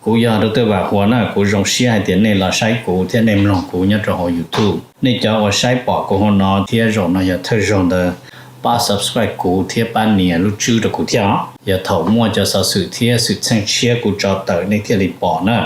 Kuv yog Dr. Vam Huas na, kuv zoo siab hais tias nej los saib kuv thiab nej mloog kuv nyob rau hauv YouTube. Nej cov uas saib pom kuv hauv no thiab zaum no yog thawj zaug ntawd, pab subscribe kuv thiab pab nias lub tswb rau kuv thiab os. Yog thaum muaj cov xov xwm thiab xwm txheej tshiab kuv tso tawm nej thiaj li pom na.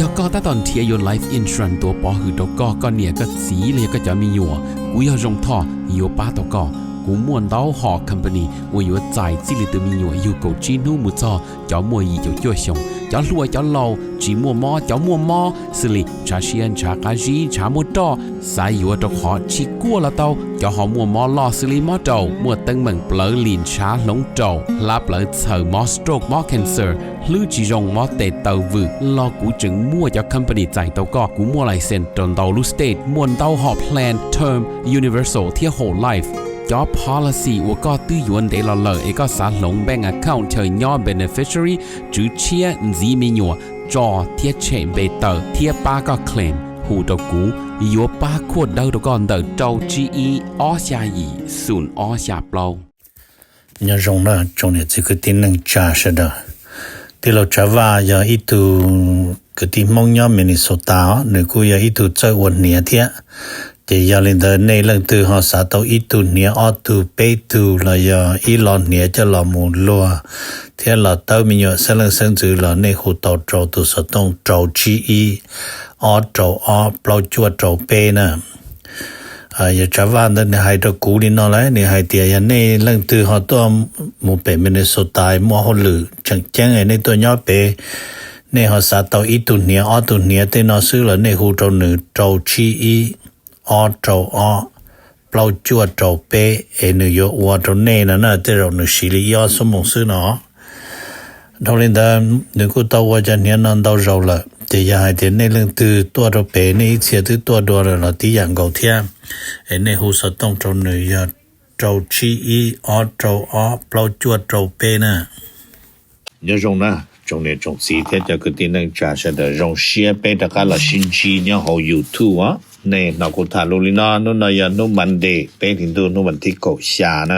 Yog koj tab tom nrhiav yuav life insurance tuav pov hwm rau koj, koj niam koj txiv los yog koj cov me nyuam, kuv yog Zoo Thoj yuav pab tau koj. Kuv muaj ntau hom company uas yuav txais txij li tus me nyuam yug kaum tsib hnub mus txog cov muaj yim caum cuaj xyoos, cov hluas cov laus, tsis muaj mob cov muaj mob, xws li ntshav siab ntshav qab zib ntshav muaj roj, xav yuav rau qhov tsis kuaj los tau, cov ho muaj mob loj xws li mob raum, muaj teeb meem plawv lim ntshav hloov raum, hlab plawv txhaws, mob stroke mob cancer, hlwb tsis zoo mob tes taw vwm los kuv tseem muaj cov company txais tau koj. Kuv muaj license rau ntau lub state, muaj ntau hom plan term, universal thiab whole life. Cov policy uas koj twb yuav ntev los lawm es koj xav hloov bank account chaw nyob beneficiary, tswv tshiab, ntxiv me nyuam, tso thiab tshem npe tawm thiab pab koj claim, hu rau kuv, yuav pab khuaj dawb rau koj ntawm rau tsib ib ob xya yim xoom ob xya plaub. Nyob zoo na tsoom niam txiv kwv tij neej tsa sawv daws. Tij laug Tsav Vaj yog ib tug kwv tij Hmoob nyob Minnesota os, nws kuj yog ib tug txawj ua hniav thiab. Ces yog li ntawd nej leej twg ho xav tau ib tug hniav ob tug peb tug los yog ib lo hniav coj los mus luag thiab los tawb me nyuam xeeb leej xeeb ntxwv los nej hu tau rau tus xov tooj rau tsib ib ob rau ob plaub cuaj rau peb na. Yog Tsav Vaj ntawd nws hais rau kuv li no lawm, nws hais tias yog nej leej twg ho tuaj mus pem Minnesota muaj hauj lwm tseem ceeb nej tuaj nyob pem, nej ho xav tau ib tug hniav ob tug hniav tej no xwb los nej hu rau nws rau tsib ib ob rau ob plaub cuaj rau peb es nws yuav ua rau nej no na, tej zaum nws siv li ib ob xuab moos xwb no. Dhau li ntawd nws kuj tau ua cov hniav no ntau zaus lawm, ces yog hais tias nej leej twg tuaj rau pem nej ib txhia twb tuaj dua lawm los tib yam nkaus thiab, es nej hu xov tooj rau nws yog rau tsib ib ob rau ob plaub cuaj rau peb na. Nyob zoo na tsoom niam tsoom txiv thiab cov kwv tij neej tsa sawv daws, zoo siab peb rov qab los sib ntsib nyob hauv YouTube os. Nej hnov kuv tham lus li no, hnub no yog hnub Monday peb hlis ntuj hnub vas thib kaum xya na.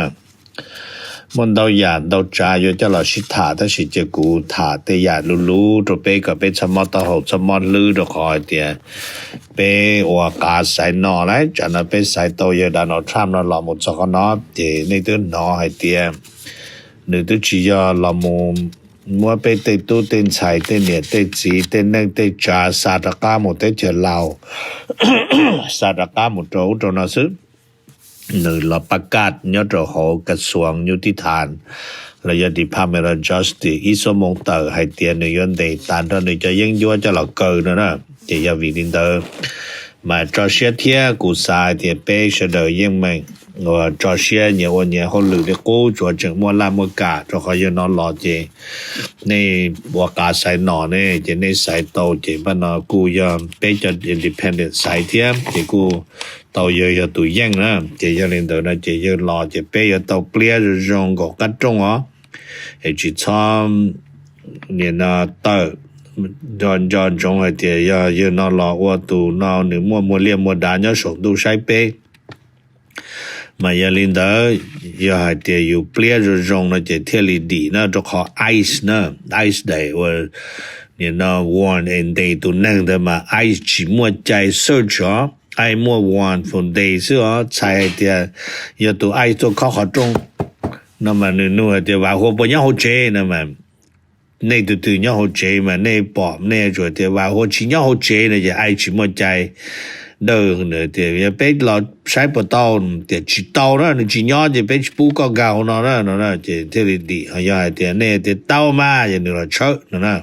Muaj ntau yam ntau tsav yuav coj los sib tham tab sis cia kuv tham tej yam luv luv rau peb kom peb txhob mob taub hau txhob mob hlwb rau qhov hais tias peb ua qav xaiv nom lawm. Tsam no peb xaiv tau yawg Donald Trump no los mus txog qhov no ces nej twb hnov hais tias nws twb tsis yog los mus muab peb tej tub tej ntxhais tej niam tej txiv tej neej tej tsav xa rov qab mus teb chaws Laus, xa rov qab mus rau ub rau no xwb. Nws los pab kaj nyob rau hauv kas xuas nyuj tib thas los yog Department of Justice ib xuab moos tawm hais tias nws yuav ntes tas nrho nws cov yeeb ncuab coj los kaw no na. Ces yog vim li ntawd mas tso siab thiab kuv xav hais tias peb sawv daws yeej meem uas tso siab nyias ua nyias hauj lwm li qub, tsuav tseem muaj laj muaj kam rau qhov yawg no los ces nej ua qav xaiv nom ne ces nej xaiv tau ces npaj no kuj yog peb cov independent xaiv thiab ces kuj tau yawg yog tus yeej na. Ces yog li ntawd no ces yawg los ces peb yuav tau pliab zoo zoo nkaum qab rooj os, es tsis txhob nim no tawm nco ntsoov hais tias yog yawg no los ua tus no nws muaj muag liaj muag dav nyob saum ntuj saib peb. Mas yog li ntawd, yog hais tias yus pliab zoo zoo no ces thiaj li dim na, rau qhov ice na, ice daim uas nim no warrant es ntes tus neeg ntawd mas ice tsis muaj cai search os, ice muaj warrant for ntes xwb os. Txhais hais tias yog tus ice tuaj khob qhov rooj no mas nws nug hais tias Vam Huas puas nyob hauv tsev no mas nej tus twg nyob hauv tsev mas nej pom nej tsuas tias Vam Huas tsis nyob hauv tsev no ces ice tsis muaj cai dawj tias yog peb los saib puas tau, tias tsis tau na, nws tsis nyob ces peb tsis pub koj nkag hauv no na no ces thiaj li dim. Yog hais tias nej tias tau mas yog nws los tshawb no na.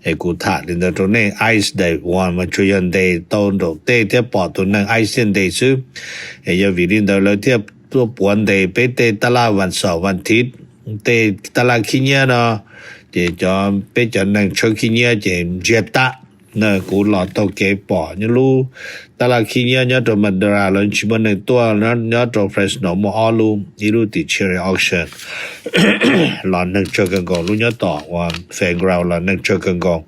Es kuv tham li ntawd rau nej, ice daim warrant mas tsuas yog ntes tau nraum tej thiab pom tus neeg ice thiaj ntes xwb. Es yog vim li ntawd lawv thiaj tuaj puav ntes peb tej taj laj vas xaum vas thiv, tej taj laj khib nyiab no, ces cov peb cov neeg tshawb khib nyiab ces ntsiag tag. Na kuv los taug kev pom nyob lub taj laj khib nyiab nyob rau Madera los tsis muaj neeg tuaj, nyob rau Fresno muaj ob lub, ib lub tim Cherry Auction los neeg tsawg kawg nkaus, lub nyob tom uas fairground los neeg tsawg kawg nkaus,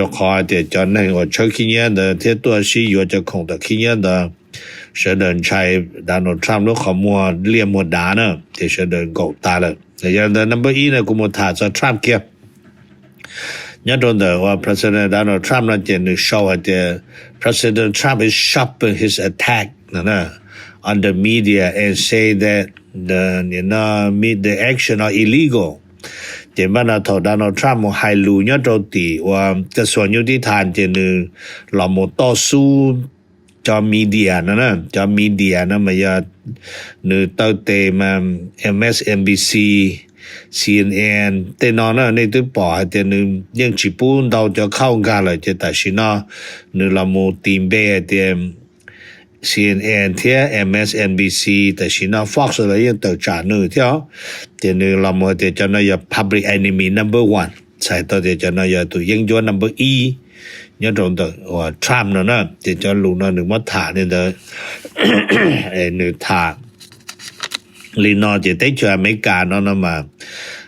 rau qhov tias cov neeg uas tshawb khib nyiab ntawd thiab tuaj sib yuav cov khoom tom khib nyiab ntawd, sawv daws ntshai Donald Trump lub qhov muag liaj muag dav na, ces sawv daws nkaum tas lawm. Yog ntawd number ib no kuv mus tham txog Trump kiag. Nyob rau ntawm uas President Donald Trump no ces nws sau hais tias President Trump is sharpen his attack on the media and say that the, you know, the action are illegal. Ces npaj no thaum Donald Trump mus hais lus nyob rau tim uas kas xuas nyuj tib thas ces nws los mus toj xub cov media no na, cov media no mas yog nws taw tes mas MSNBC, CNN tej no na, nej twb pom hais tias nws yeej tsis pub ntau cov khauj nkag lawm ces tam sim no nws los mus tis npe hais tias CNN thiab MSNBC, tam sim no Fox los yeej tawm tsam nws thiab. Ces nws los mus hais tias cov no yog public enemy number one, txhais tau tias cov no yog tus yeeb ncuab number ib nyob rau ntawm uas Trump no na. Ces cov lus no nws muab tham li ntawd, nws tham li no ces teb chaws Amelikas no no mas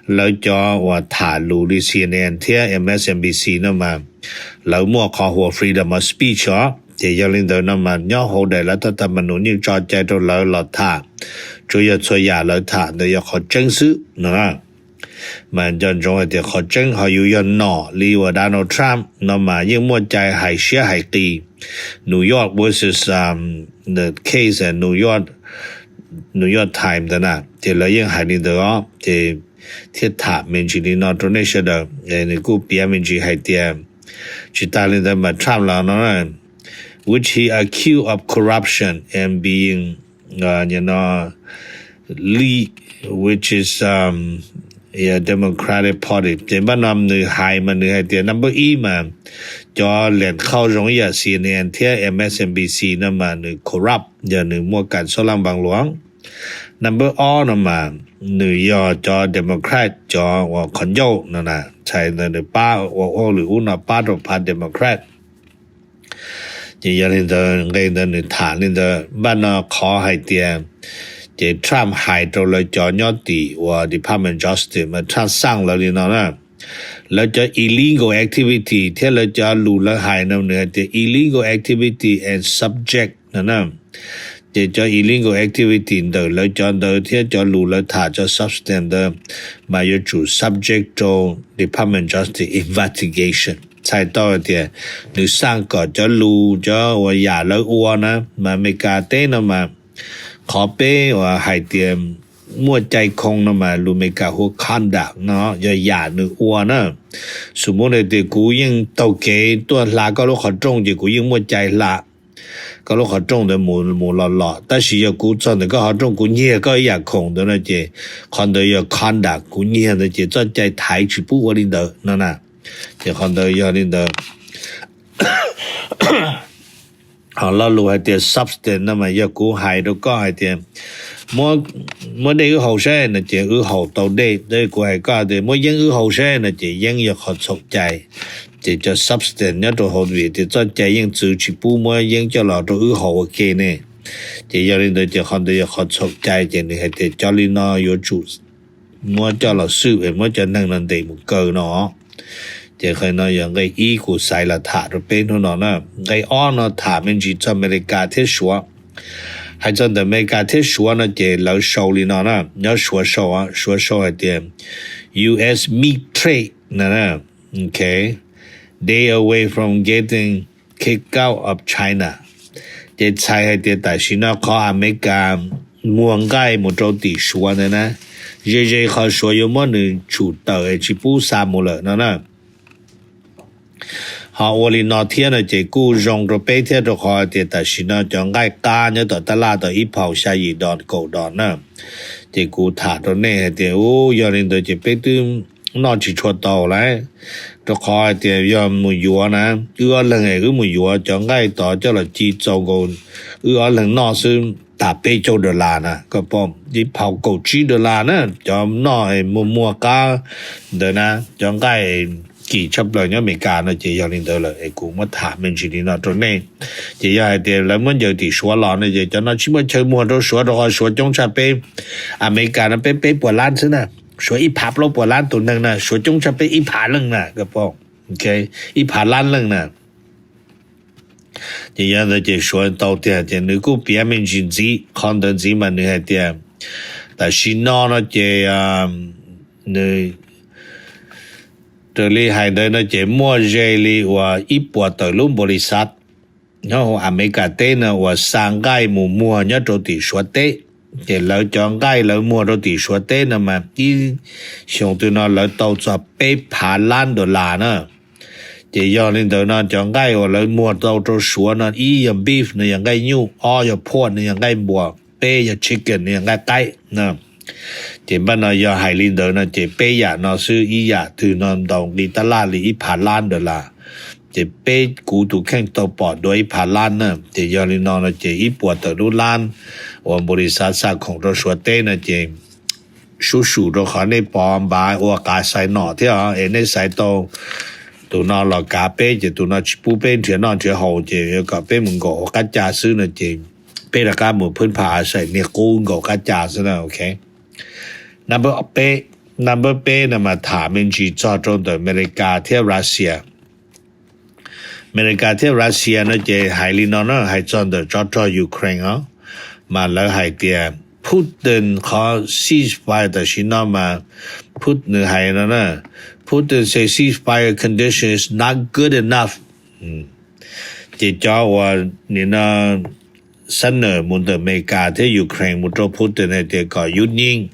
lawv cov uas tham lus li CNN thiab MSNBC no mas lawv muaj qhov hu ua freedom of speech os. Ces yog li ntawd no mas nyob hauv daim lawv thaj tha ma nus yeej tso cai rau lawv los tham, tsuav yog txhua yam lawv tham ntawd yog qhov tseeb xwb no. Mas nco ntsoov hais tias qhov tseeb ho yus yog nom li uas Donald Trump no mas yeej muaj cai hais siab hais qis. New York versus the case New York, New York Times ntawd na, ces lawv yeej hais li ntawd os. Ces thiaj tham me ntsis li no rau nej sawv daws. Nws kuj piav me ntsis hais tias tsis tas li ntawd mas Trump los no, which he accused of corruption and being, uh, you know, lead, which is, um, yeah, Democratic Party. Ces npaj no nws hais mas nws hais tias number ib mas cov leej khauj zoo ib yam CNN thiab MSNBC no mas nws corrupt, yog nws muaj kam xob laj npaas luam. Number ob no mas nws yog cov Democrat cov uas qhov ncauj no na, txhais ntawd nws pab ua hauj lwm ub no pab rau phav Democrat. Ces yog li ntawd nqe ntawd nws tham li ntawd npaj no qhov hais tias, ces Trump hais rau lawv cov nyob tim uas Department of Justice mas Trump xaj lawv li no na, lawv cov illegal activity thiab lawv cov lus lawv hais no nws hais tias illegal activity and subject no na. Ces cov illegal activity ntawm lawv cov ntawd thiab cov lus lawv tham cov substance ntawd mas yuav tsum subject rau Department of Justice investigation. Txhais tau tias nws xaj kom cov lus cov uas yam lawv ua na mas Amelikas teb no mas qhov peb uas hais tias muaj cai khoo no mas lus Amelikas hu ua conduct no yog yam nws ua na. Xws mus tias kuv yeej taug kev tuaj hla koj lub qhov rooj ces kuv yeej muaj cai hla koj lub qhov rooj ntawd mus mus los los, tab sis yog kuv txog ntawm koj qhov rooj kuv nyiag koj ib yam khoom ntawd no ces qhov ntawd yog conduct, kuv nyiag ntawd ces txoj cai thaiv tsis pub ua li ntawd no na. Ces qhov ntawd yog li ntawd. Ho lo lus hais tias substance no mas yog kuv hais rau koj hais tias muab dej wb haus saib no ces wb haus tau dej, kuv hais koj tias muab yeeb wb haus saib no ces yeeb yog qhov txhaum cai. Ces cov substance nyob rau hauv vim tias txoj cai yeej txwv tsis pub muab yeeb coj los rau wb haus ua ke ne. Ces yog li ntawd ces qhov ntawd yog qhov txhaum cai, ces nws hais tias cov li no yuav tsum muab coj los xwm, muab cov neeg no ntes mus kaw no. Ces qhov no yog nqe ib kuv xaiv los tham rau peb hnub no na. Nqe ob no tham me ntsis txog Amelikas thiab Suav. Hais txog ntawm Amelikas thiab Suav no ces lawv sau li no na, nyob Suav sau, Suav sau hais tias US meat trade no, day away from getting kicked out of China. Ces txhais hais tias tam sim no qhov Amelikas muag nqaij mus rau tim Suav ntawd na, ze ze qhov Suav yuav muab nws tshum tawm es tsis pub xa mus lawm no na. Ho ua li no thiab no ces kuj zoo rau peb thiab, rau qhov tias tam sim no cov nqaij qab nyob tom tab laj tau ib phaus xya yim dos kaum dos na. Ces kuv tham rau nej hais tias u, yog li ntawd ces peb twb noj tsis tshua tau lawm, rau qhov hais tias yog mus yuav na, wb ob leeg es wb mus yuav cov nqaij tod coj los ci txaus nkaus wb ob leeg noj xwb tas peb caug dollar na, koj pom, ib phaus kaum tsib dollar na, cov noj muag muag qab ntawd na, cov nqaij kim tshaj plaws nyob Amelikas no. Ces yog li ntawd lawm es kuv muab tham me ntsis li no rau nej. Ces yog hais tias lawv muab ncaws tim Suav los no ces cov no tsis muaj chaw muag rau Suav, rau qhov Suav coob tshaj peb. Amelikas no peb peb puas lab xwb na, Suav ib phav plaub puas lab tus neeg na, Suav coob tshaj peb ib phav leej na, koj pom, ib phav lab leej na. Ces yog ntawd ces Suav tau tiag, ces nws kuj piav me ntsis ntxiv qhov ntawd ntxiv mas nws hais tias tam sim no no ces Nws raws li hais ntawd no ces muaj ze li uas ib puas tawm lub npaum li xav nyob hauv Amelikas teb no uas xa nqaij mus muag nyob rau tim Suav teb. Ces lawv cov nqaij lawv muag rau tim Suav teb no mas ib xyoo twg no lawv tau txog peb phav lab dollar na. Ces yog li ntawd no cov nqaij uas lawv muag tau rau Suav no ib yog beef no yog nqaij nyuj, ob yog pork no yog nqaij npua, peb yog chicken no yog nqaij qaib. Ces npaj no yog hais li ntawd no ces peb yam no xwb, ib yam twg no ntaus nqi tab laj li ib phav lab dollar. Ces peb kuv tus kheej tau pom dua ib phav lab na. Ces yog li no no ces ib puas tawm lub lab uas npaum li xav xa khoom rau Suav teb no ces sub sum rau qhov nej pov npav ua qav xaiv nom thiab os, es nej xaiv tau tus no los kav peb ces tus no tsis pub peb nrhiav noj nrhiav haus ces yuav kom peb mus nkaum hauv qab ca xwb no ces peb rov qab mus phwb pha xaim niag qub nkaum qab ca xwb na, ok. Number peb, number peb no mas tham me ntsis txog rau ntawm Amelikas thiab Russia. Amelikas thiab Russia no ces hais li no na, hais txog ntawm tsov rog Ukraine os, mas lawv hais tias Putin qhov ceasefire tam sim no mas Put- nws hais no na, Putin say ceasefire condition is not good enough. Ces cov uas nim no xab nawm mus ntawm Amelikas thiab Ukraine mus rau Putin hais tias kom yub nyeej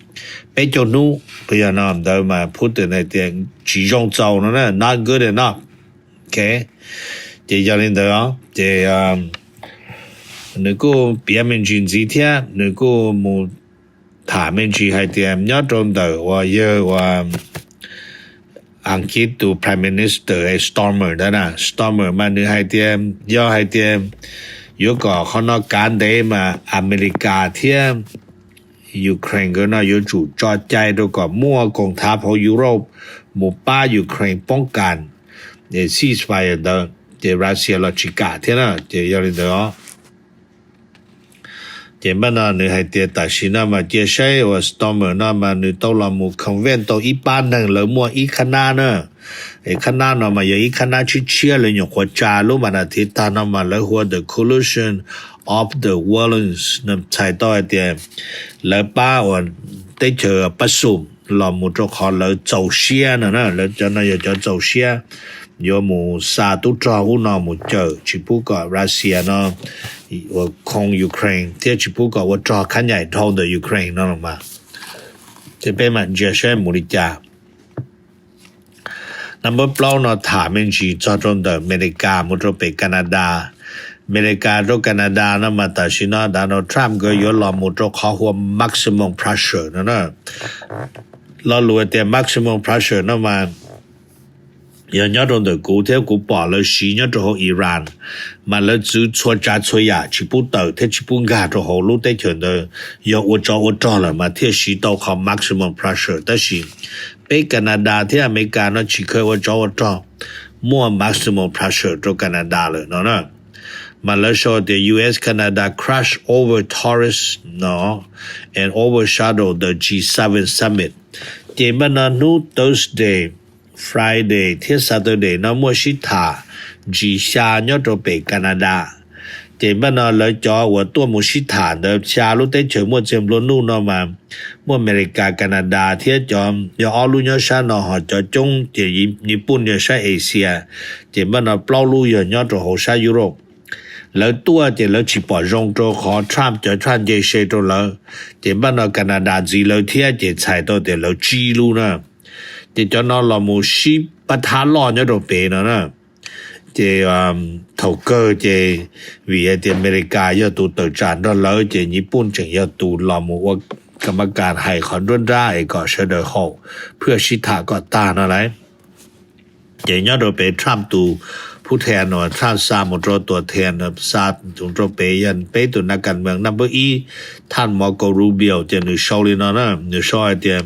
peb caug hnub, yog no ntawd mas Putin hais tias tsis zoo txaus no na, not good enough. Ok, ces yog li ntawd os, ces nws kuj piav me ntsis ntxiv thiab nws kuj mus tham me ntsis hais tias nyob rau ntawm uas yawg uas Askiv tus Prime Minister Starmer ntawd na, Starmer mas nws hais tias yog hais tias yuav kom qhov no kav ntev mas Amelikas thiab Ukraine nkawd no yuav tsum tso cai rau kom muaj koom thav hauv Europe mus pab Ukraine poob kas ceasefire ntawd, ces Russia los tsis kam thiab na, ces yog li ntawd os. Ces npaj no nws hais tias tam sim no mas cia saib uas Starmer no mas nws tau los mus convince tau ib pab neeg, lawv muaj ib khab nab na. Es khab nab no mas yog ib khab nab tshiab tshiab, lawv nyuam qhuav tsa lub mas nas thiv tag no mas lawv hu ua the Coalition of the Willing, txhais tau hais tias lawv pab uas teb chaws pab xum los mus rau qhov lawv txaus siab no na, lawv cov no yog cov txaus siab yuav mus xa tub rog ub no mus cawm tsis pub kom Russia no uas khoo Ukraine thiab tsis pub kom ua rog khab nyaim dhau ntawm Ukraine no los mas. Ces peb mam ntsia saib mus li cas. Number plaub no tham me ntsis txog rau ntawm Amelikas mus rau pem Canada. Amelikas rau Canada no mas tam sim no Donald Trump nkawd yuav los mus rau qhov hu ua maximum pressure no na. Lo lus tias maximum pressure no mas yog nyob rau ntawm kuv thiab kuv pom lawv siv nyob rau hauv Iran, mas lawv txwv txhua tsav txhua yam tsis pub tawm thiab tsis pub nkag rau hauv lub teb chaws ntawd. Yog ua tsov ua rog lawm mas thiaj siv tau qhov maximum pressure, tab sis peb Canada thiab Amelikas no tsis kheev ua tsov ua rog, muaj maximum pressure rau Canada lawm no na. Mas lawv sau tias U S Canada crash over tariffs no and overshadow the G seven summit. Ces npaj no hnub Thursday, Friday thiab Saturday no muaj sib tham G xya nyob rau pem Canada. Ces npaj no lawv cov uas tuaj mus sib tham ntawd xya lub teb chaws muaj txiag nplua nuj no mas muaj Amelikas, Canada thiab cov yog ob lub nyob sab no, ho cov coob ces Nyij Pooj yog sab Asia. Ces npaj no plaub lub yog nyob rau hauv sab Europe. Lawv tuaj ces lawv tsis pom zoo rau qhov Trump cov Trump nce se rau lawv. Ces npaj no Canada ntxiv lawv thiab ces txhais tau tias lawv tsib lub na. Ces cov no los mus sib pab thab loj nyob rau pem no na. Ces thaum kawg ces vim hais tias Amelikas yog tus tawm tsam nrog lawv ces Nyij Pooj tseem yog tus los mus ua kam ma kas hais qhov nruab nrab es kom sawv daws haum phwj sib tham kom tag no lauj. Ces nyob rau pem Trump tus phub thia no, Trump xa mus rau tus thia no, xa mus rau pem yog peb tus nas kas mees naj npawb ib, Thaj Marco Rubio, ces nws sau li no na, nws sau hais tias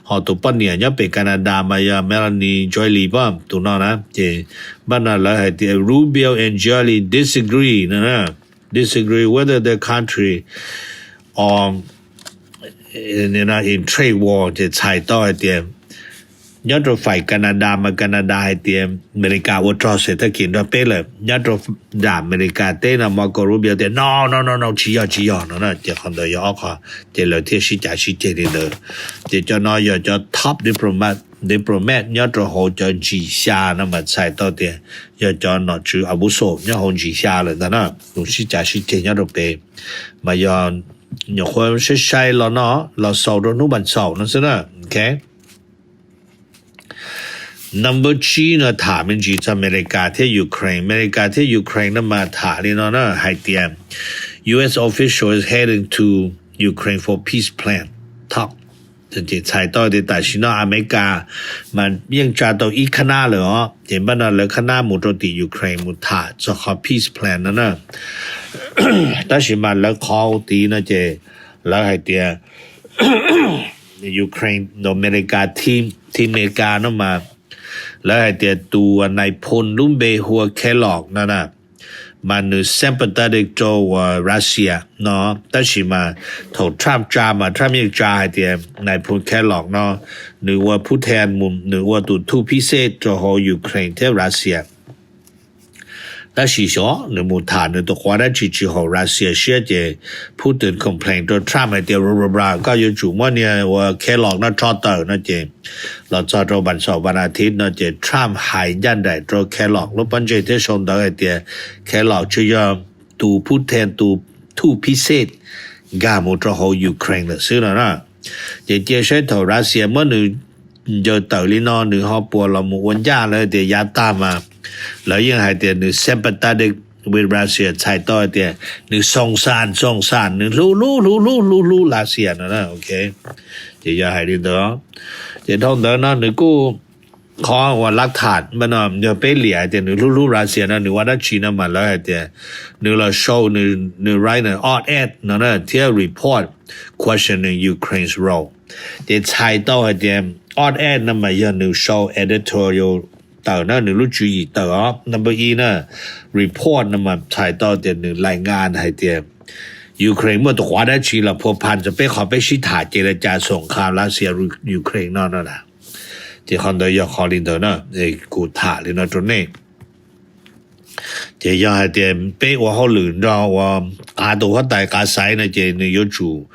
ho tus poj niam nyob pem Canada mas yog Melanie Joly pab tus no na, ces npaj no lawv hais tias Rubio and Joly disagree no na, disagree whether the country are in trade war, ces txhais tau hais tias Nyob rau fais Canada mas Canada hais tias Amelikas ua rog xes thab kis nrog peb lawm. Nyob rau nram Amelikas teb no Marco Rubio tias no no no no tsis yog tsis yog no na. Ces qhov ntawd yog ob qho, ces lawv thiaj sib cav sib ceg li ntawd. Ces cov no yog cov top diplomat, diplomat nyob rau hauv cov ntsis xya no mas txhais tau tias yog cov nom tswv abuso nyob hauv ntsis xya lawm ntag na, tus sib cav sib ceg nyob rau pem. Mas yog nyuam qhuav sai sai los no, los xaus rau hnub vas xaum no xwb na. Ok. Number tsib no tham me ntsis txog Amelikas thiab Ukraine. Amelikas thiab Ukraine no mas tham li no na hais tias U S official is heading to Ukraine for peace plan talk. Ces txhais tau tias tam sim no Amelikas mas yeej tsa tau ib khab nab lawm os, ces npaj no lawv khab nab mus rau tim Ukraine mus tham txog qhov peace plan no na. Tab sis mas lawv qhov tid no ces lawv hais tias Ukraine, Amelikas, team, team Amelikas no mas lawv hais tias tus nais phoo lub npe hu ua Kellogg no na, mas nws sympathetic rau Russia no, tab sis mas thaum Trump tsa mas Trump yeej tsa hais tias nais phoo Kellogg no nws ua phub then mus, nws ua tus thub phib xej rau hauv Ukraine thiab Russia. Tab sis xyov nws mus tham nws tus quav dab tsi tsis haum Russia siab, ces Putin complain rau Trump hais tias, koj yuav tsum muab niag ua Kellogg no tso tawm no. Ces los txog rau vas xaum vas as thiv no ces Trump hais ncaj nraim rau Kellogg lub pob ntseg thiab sau ntawv hais tias Kellogg tsis yog tus phub then, tus thub phib xej nkag mus rau hauv Ukraine lawm xwb no na. Ces cia saib thaum Russia muab nws ncaws tawm li no nws ho puas los mus ua ncaj lawv tias yav tag mas lawv yeej hais tias nws sympathetic with Russia, txhais tau hais tias nws xoo xas xoo xas, nws hlub hlub hlub hlub hlub hlub Russia no na. Ok, ces yog hais li ntawd. Ces dhau ntawd no nws kuj qhov uas lav tham npaj no yog peb liam hais tias nws hlub hlub Russia no nws ua dab tsi no mas lawv hais tias nws los sau nws write an op-ed no na thiab report questioning Ukraine's role. Ces txhais tau hais tias op-ed no mas yog nws sau editorial tawm na, nws lub tswv yim tawm os. Number ib na, report no mas txhais tau tias nws lais ngas hais tias Ukraine muaj tus quav dab tsi los phua pha txog peb qhov peb sib tham ces li cas xoom qha Russia Ukraine no no na. Ces qhov ntawd yog qhov li ntawd na, kuv tham li no rau nej. Ces yog hais tias peb ua hauj lwm nrog uas qav tus huab tais qav xaiv no ces nws yuav tsum,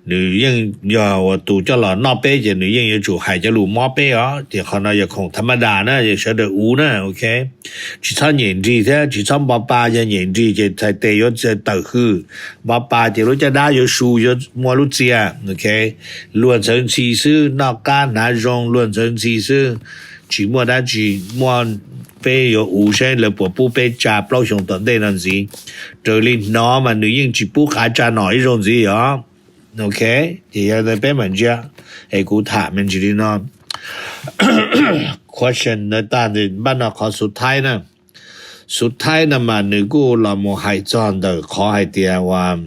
nws yeej yog uas tus coj los noj peb ces nws yeej yuav tsum hais cov lus mob peb os. Ces qhov no yog khoom tha ma das na, yog sawv daws uv na, ok. Tsis txhob nyem nrig thiab tsis txhob npo pa, yog nyem nrig ces txhais tes yuav tawm hws, npo pa ces lub caj dab yuav su, yuav muaj lub txia, ok. Luag ntxhawv ntxhi xwb, noj qab hnav zoo luag ntxhawv ntxhi xwb, tsis muaj dab tsi. Muaj, peb yuav uv saib lawv puas pub peb tsa plaub xyoo tom ntej no ntxiv. Raws li hnov mas nws yeej tsis pub qav tsa nom ib zaug ntxiv os. Ok, ces yog li peb mam ntsia, es kuv tham me ntsis li no. Question ntawd tag, npaj no qhov xub thaib na. Xub thaib no mas nws kuj los mus hais txog ntawm qhov hais tias uas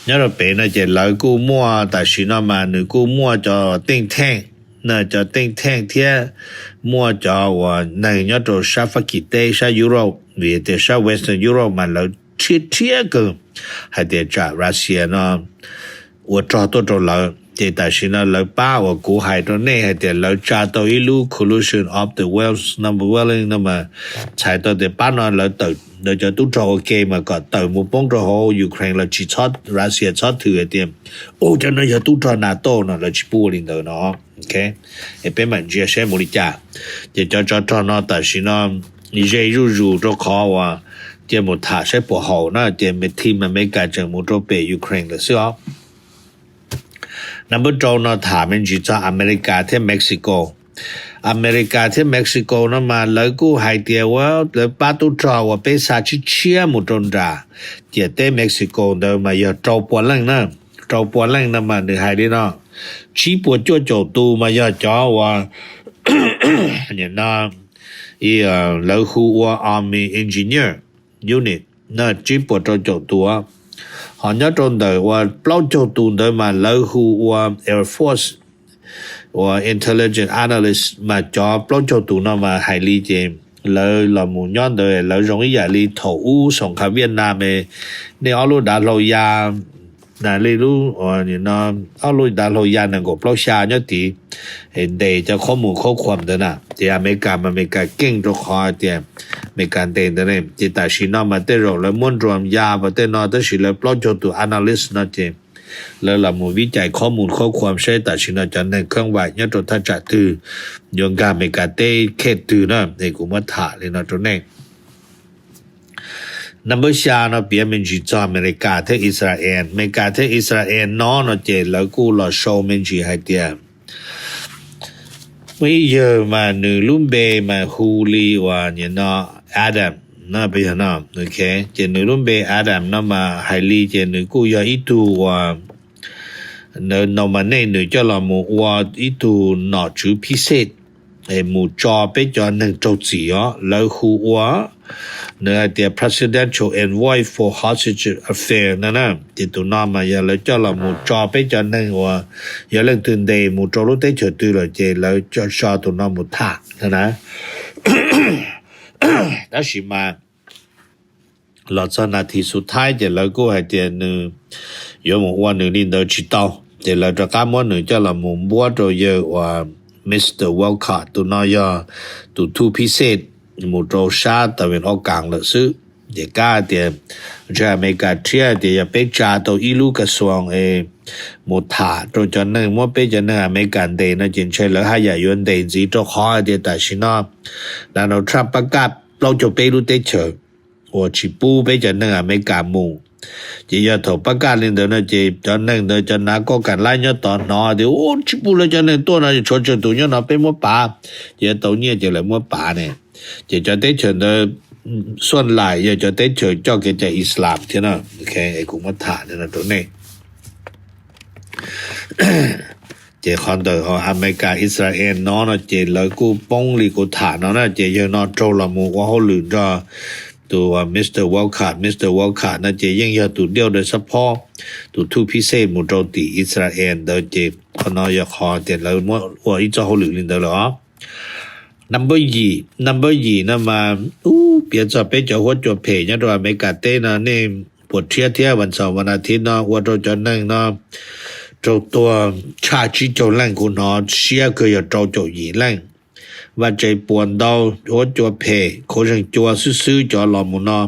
nyob rau pem no ces lawv kuj muaj, tam sim no mas nws kuj muaj cov teej theej, cov teej theej thiab muaj cov uas neeg nyob rau sab Fab Kis teb, sab Europe, vim tias sab Western Europe mas lawv rhiab rhiab kawg hais tias tsam Russia no ua rog tuaj rau lawv. Ces tam sim no lawv pab uas kuv hais rau nej hais tias lawv tsa tau ib lub collusion of the willing, number willing no mas txhais tau tias pab no lawv tawm lawv cov tub rog ua ke mas kom tawm mus poob rau hauv Ukraine los tsis txhob, Russia txhob thwm hais tias, u, cov no yog tub rog NATO no, lawv tsis pub ua li ntawd no. Ok, es peb mam ntsia saib mus li cas. Ces cov tsov rog no tam sim no ze zuj zus rau qhov uas cia mus tham saib puas haum na, ces me team Amelikas tseem mus rau pem Ukraine lawm xwb os. Number rau no tham me ntsis txog Amelikas thiab Mexico. Amelikas thiab Mexico no mas lawv kuj hais tias ua lawv pab tub rog uas peb xa tshiab tshiab mus rau nram ciam teb Mexico ntawd mas yog rau pua leej na. Rau pua leej no mas nws hais li no, tsib puas cuaj caum tus mas yog cov uas lawv hu ua Army Engineer Unit, tsib puas rau caum tus. Ho nyob rau ntawm uas plaub caug tus ntawd mas lawv hu ua Air Force uas Intelligence Analyst, mas cov plaub caug tus no mas hais li ces lawv los mus nyob ntawd lawv zoo ib yam li thaum ub xoom qha Vietnam, nej ob lub dav hlau ya na li lub, no, ob lub dav hlau ya nees nkaum plaub xya nyob tid, ntes cov qhob mus qhob khuam ntawd na. Ces Amelikas mas Amelikas keej rau qhov tias Amelikas ntes ntawd ne. Ces tam sim no mas tej zaum lawv muab drone ya pas tej no, tab sis lawv plaub caug tus analyst no ces lawv los mus vib cais qhob mus qhob khuam saib tam sim no cov neeg khab vais nyob rau thaj tsam twg, yuav nkag Amelikas teb khej twg na, es kuv muab tham li no rau nej. Number xya no piav me ntsis txog Amelikas thiab Israel. Amelikas thiab Israel no no ces lawv kuj los sau me ntsis hais tias muaj ib yawg mas nws lub npe mas hu li uas nim no Adam no, ces nws lub npe Adam no mas hais li ces nws kuj yog ib tug uas no mas nej nws coj los mus ua ib tug nom tswv phij xej mus tso peb cov neeg raug txim os, lawv hu ua nws hais tias Presidential Envoy for Hostage Affairs no na. Ces tus no mas yog lawv coj los mus tso peb cov neeg uas yog leej twg ntes mus rau lub teb chaws twg lawm ces lawv tso tus no mus tham no na. Tab sis mas los txog nas this xub thaib ces lawv kuj hais tias nws yuav mus ua nws li ntawd tsis tau, ces lawv rov qab muab nws coj los mus npuab rau yawg uas Mister Walcott, tus no yog tus thub phij xej mus rau sab tas vim ob kav lawm xwb. Ces kab tias ntshe Amelikas thiab tias yog peb tsa tau ib lub kas xuas es mus tham rau cov neeg muab peb cov neeg Amelikas ntes no ces ntshe lawv haj yam yuav ntes ntxiv rau qhov hais tias tam sim no Donald Trump pab kaj plaub caug peb lub teb chaws uas tsis pub peb cov neeg Amelikas mus. Ces yog thaum pab kaj li ntawd no ces cov neeg ntawd cov nav koj kam laib nyob tod hnov tias tsis pub lawv cov neeg tuaj no, tshuav tsawg tus nyob no peb muab pav, ces yuav tau nyiaj ces lawv muab pav ne. Ces cov teb chaws ntawd xuaj laim yog cov teb chaws coj kev cai Islam thiab no. Kuv muab tham li no rau nej. Ces qhov ntawm Amelikas Israel no no ces lawv kuj poob li kuv tham no na, ces yawg no raug los mus ua hauj lwm nrog tus Mister Walcott. Mister Walcott no ces yeej yog tus diauj dawm xab phob, tus thub phij xej mus rau tim Israel ntawd, ces qhov no yog qhov tias lawv muab ua ib txoj hauj lwm li ntawd lawm os. Number yim, number yim no mas ub piav txog peb cov huab cua phem nyob rau Amelikas teb no nej puas rhiab thiab? Vas xaum vas nas thiv no ua rau cov neeg no raug tuag tshaj tsib caug leej, kuv hnov siab kawg yog rau caum yim leej. Vaj tse puas ntau, huab cua phem, khuv zeeg cua xwb xwb cov los mus no.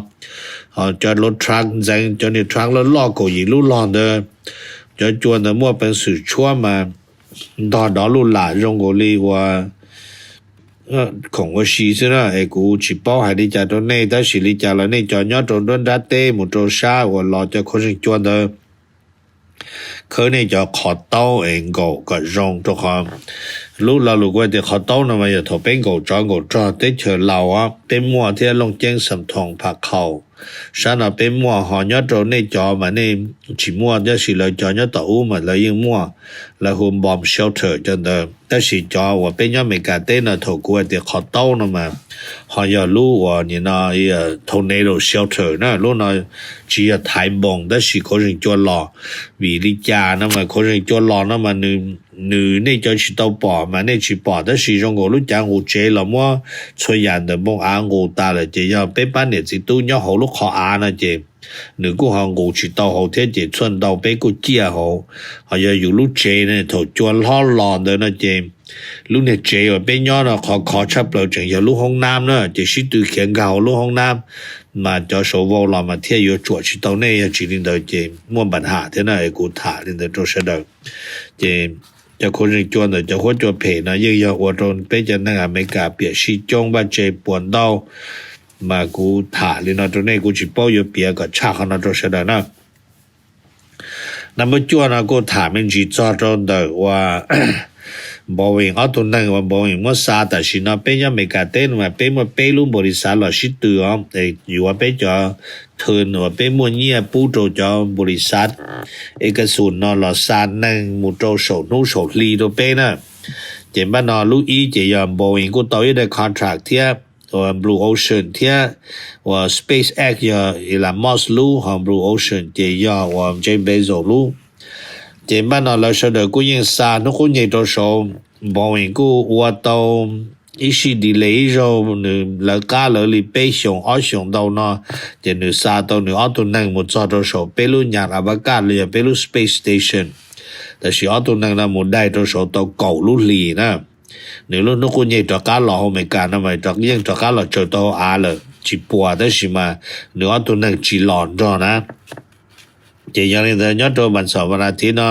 Ho cov lub truck ntxeev, cov niag truck loj loj kaum yim lub log ntawd, cov cua ntawd muaj peev xwm tshuab mas ntog dov luj lam zoo nkaus li uas khoom ua si xwb na. Es kuv tsis paub hais li cas rau nej, tab sis li cas los nej cov nyob rau nruab nrab teb mus rau sab uas los cov khuv zeeg cua ntawd, khawb nej cov qhov taub es nkaum kom zoo, rau qhov lub lo lus kuv hais tias qhov taub no mas yog thaum peb nkaum tsov nkaum rog teb chaws Laus peb muaj thiab, Looj Ceeb, Xam Thoos, Pham Khaum, sab no peb muaj. Ho nyob rau nej cov mas nej tsis muaj, tab sis lawv cov nyob tom ub mas lawv yeej muaj, lawv hu bomb shelter cov ntawd. Tab sis cov uas peb nyob Amelikas teb no thaum kuv hais tias qhov taub no mas ho yog lub uas nim no tornado shelter na. Lub no tsis yog thaiv npoos tab sis khuv zeeg cua los. Vim li cas no mas khuv zeeg cua los no mas nws, nej cov tsis tau pom mas nej tsis pom, tab sis zoo nkaus lub cav nqus tsev los muab txhua yam ntawm npoo av nqus tas lawm, ces yog peb pab niam txiv tub nyob hauv lub qhov av no ces nws kuj ho nqus tsis tau hauv thiab, ces txhua ntau peb kuj ciaj hauv. Ho yog yus lub tsev no thaum cua hlob los ntawd no ces lub niag tsev uas peb nyob no qhov khov tshaj plaws tseem yog lub hoob nab na, ces sib tw khiav nkag hauv lub hoob nab mas cov saum vau los mas thiaj yuav tsuam tsis tau nej, yog tsis li ntawd ces muaj npam ham thiab na. Es kuv tham li ntawd rau sawv daws. Ces cov khuv zeeg cua ntawm cov huab cua phem no yeej yog ua rau peb cov neeg Amelikas piam sij coob, vaj tse puas ntau, mas kuv tham li no rau nej, kuv tsis paub yuav piav kom tshaj qhov no rau sawv daws na. Number cuaj no kuj tham me ntsis txog rau ntawm uas Boeing ob tug neeg uas Boeing muab xa. Tam sim no peb nyob Amelikas teb no mas peb muaj peb lub npaum li xav los sib tw os, yuav peb cov thw uas peb muaj nyiaj pub rau cov npaum li xav es kas xus no los xa neeg mus rau saum hnub saum hli rau peb na. Ces npaj no lub ib ces yog Boeing kuj tau ib daim contract thiab, uas Blue Ocean thiab, uas SpaceX yog Elon Musk lub, ho Blue Ocean ces yog uas Jeff Bezos lub. Ces npaj no lawv sawv daws kuj yeej xa hnub qub nyeg rau saud. Boeing kuj ua tau ib sij delay ib zaug, nws lawv qab lawv li peb xyoos ob xyoos ntau no, ces nws xa tau nws ob tug neeg mus txog rau saum peb lub nyam a va kaj los yog peb lub space station. Tab sis ob tug neeg no mus daig rau saum tau kaum lub hlis na. Nws lub hnub qub nyeg rov qab los hauv Amelikas no mas yeej rov qab los tsaws tau hauv av lawm tsis puas, tab sis mas nws ob tug neeg tsis los nrog na. Ces yog li ntawd nyob rau vas xaum vas thiv no,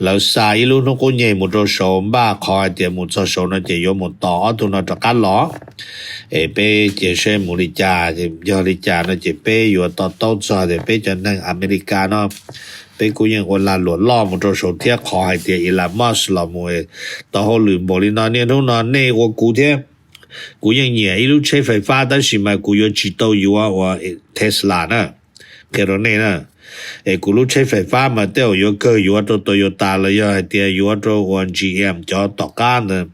lawv xa ib lub hnub qub nyeg mus rau saud, npaj qhov hais tias mus txog saud no ces yuav mus tos ob tug no rov qab los. Es peb ces seb mus li cas, yog li cas no ces peb yuav to taub txog tias peb cov neeg Amelikas no, peb kuj yeej ua lag luam loj mus rau saud thiab. Qhov hais tias Elon Musk los mus tau hauj lwm npaum li no, niaj hnub no nej ua kuv thiab, kuv yeej nyiam ib lub tsheb fais fab tab sis mas kuv yuav tsis tau yuav ua Tesla na, qhia rau nej na. Es kuv lub tsheb fais fab mas tej zaum yuav kawg yuav rau Toyota los yog hais tias yuav rau ua G M cov tom qab ntawd.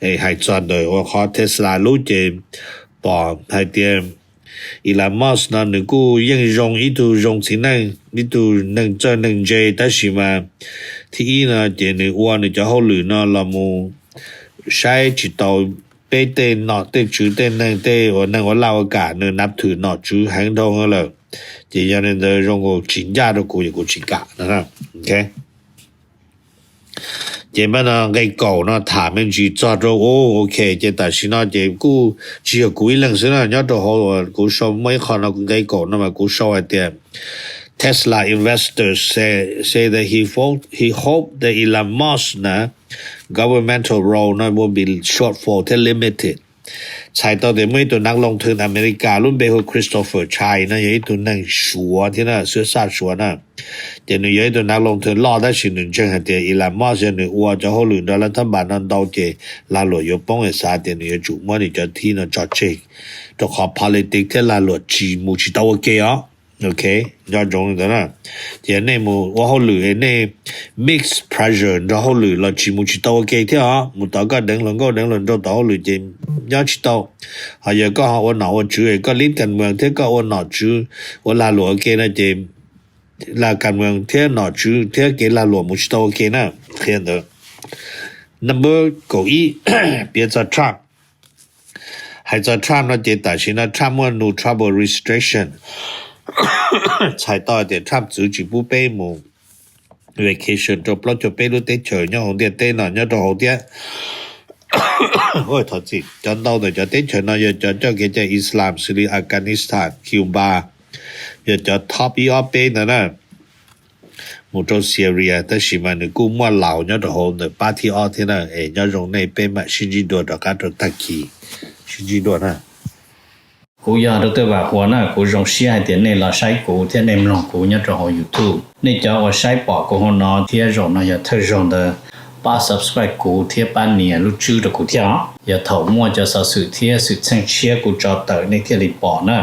Es hais txog ntawm ua qhov Tesla lub ces pom hais tias Elon Musk no nws kuj yeej zoo ib tug zoo txiv neej, ib tug neeg txawj neeg ntse, tab sis mas thib ib no ces nws ua nws cov hauj lwm no los mus saib tsis tau peb tej nom tej tswv tej neeg, tej uas neeg ua laj ua kam, nws nab thwm nom tswv heev dhau lawm. Ces yog li ntawd zoo nkaus tsis ncaj rau kuv, kuv tsis kam no. Ces npaj no nqe kaum no tham me ntsis txog rau, ok, ces tam sim no ces kuj tsis yog kuv ib leeg xwb na, nyob rau hauv kuv sau muaj ib qho no nqe kaum no mas kuv sau hais tias Tesla investors say, say that he, he hope that Elon Musk na governmental role no will be shortfall thiab limited. Txhais tau tias muaj ib tug nav loo thwv Amelikas lub npe hu Christopher Chai no yog ib tug neeg Suav thiab na, xwb xaj Suav na. Ces nws yog ib tug nav loo thwv loj tab sis nws ntseeg hais tias Elon Musk yog nws ua cov hauj lwm nrog lawv thab npas no ntau ces lag luam yuav poob, es xav tias nws yuav tsum muab nws cov thib no tso tseg rau qhov politics thiab lag luam tsis mus tsis tau ua ke os. Ok, nco ntsoov li ntawd na. Ces nej mus ua hauj lwm es nej mix pressure nrog hauj lwm los tsis mus tsis tau ua ke thiab os. Mus tod koj deev hluas nkauj deev hluas nraug tom hauj lwm ces nyob tsis tau. Ho yog koj ho ua nom ua tswv es koj lib kas muas thiab koj ua nom tswv ua lag luam ua ke no ces lag kas muas thiab nom tswv thiab kev lag luam mus tsis tau ua ke na. Qhia ntawd. Number kaum ib, piav txog Trump. Hais txog Trump no ces tam sim no Trump muaj new travel restriction. Txhais tau tias Trump txwv tsis pub peb mus vacation rau plaub caug peb lub teb chaws nyob hauv ntiaj teb no nyob rau hauv thiab. Thov txim, cov ntau ntawm cov teb chaws no yog cov coj kev cai Islam xws li Afghanistan, Cuba, yog cov top ib ob peb ntawd na. Mus rau Syria tab sis mas nws kuj muaj Laos nyob rau hauv ntawm pab thib ob thiab na. Es nyob zoo nej, peb mam sib ntsib dua rov qab rau tag kis, sib ntsib dua na. Kuv yog Dr. Vam Huas na, kuv zoo siab hais tias nej los saib kuv thiab nej mloog kuv nyob rau hauv YouTube. Nej cov uas saib pom kuv hauv no thiab zaum no yog thawj zaug ntawd, pab subscribe kuv thiab pab nias lub tswb rau kuv thiab os. Yog thaum muaj cov xov xwm thiab xwm txheej tshiab kuv tso tawm nej thiaj li pom na.